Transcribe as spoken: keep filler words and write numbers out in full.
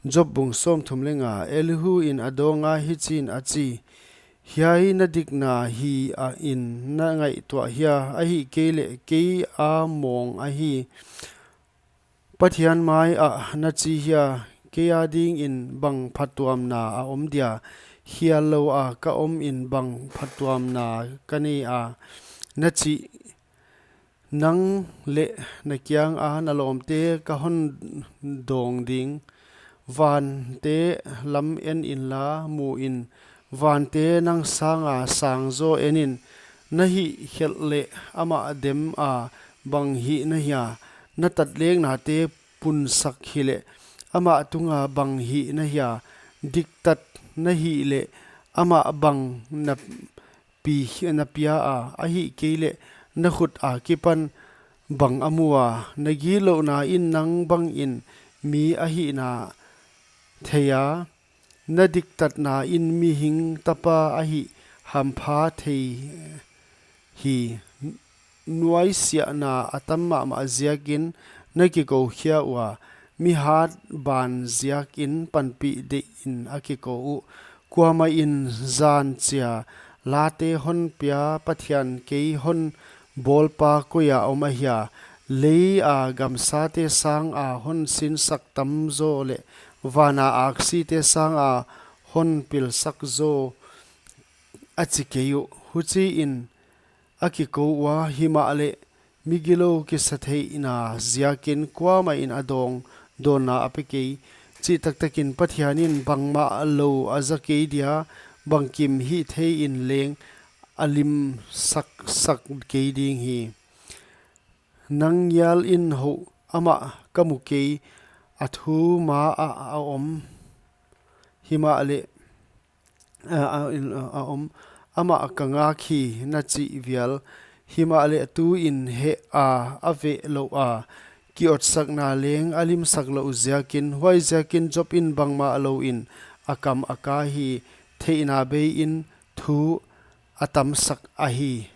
Job bung sawmthum leh nga. Elihu in a dawng a, hichiin a chi: Hiai na dikna hi a in na ngaihtuah hia? Ahihkeileh kei a mawng ahi. Pathian mai ah na chi hia: Kei a dingin bang phattuamna a om dia? Hial lou a ka om in bang phattuamna ka nei a? Na chih, nang leh na kianga na lawmte ka hon dawng ding. Vante lam en inla mu in, vante nang sanga sang zaw en in. Na hihkhelh leh amah dem a bang hih na hia? Na tatleknate punsak hileh amah tunga bang hih na hia? Diktat na hihleh amah bang na pi, na pia a? Ahihkeileh na khut akipan bang a mu a? Na gitlouhna in nang bangin mi a hihna thei a, na diktatna in mihing tapa a hih hampha thei hi. Nuaisiahna a tam mahmah ziakin na kikou khia ua, mi hat ban ziakin panpih deihin a kikou uh. Kuamah in zan chia late hon pia Pathian kei hon bawlpa koia om ahia? Leia gamsate sanga hon sinsak tamzaw leh vana aksite sanga hon pilsak zaw a chi kei uh. Huchiin a kikou ua, himahleh migilou kisatheihna ziakin kuamah in a dawng dawnna a pe kei. Chih taktakin Pathian in bangmah lou a za kei dia, bangkim hih thei in leng a limsak sak kei ding hi. Nang ngial in houh amah ka mu kei, a thu ma ah a om. Himahleh a, a, a om, amah ka ngak hi na chih vial. Himahleh tuin heh a, a veh lou a, kiotsakna leng a limsak louh ziakin. Huaiziakin Job in bangmah lou in a kam a ka hi. Theihna bei in thu a tamsak ahi.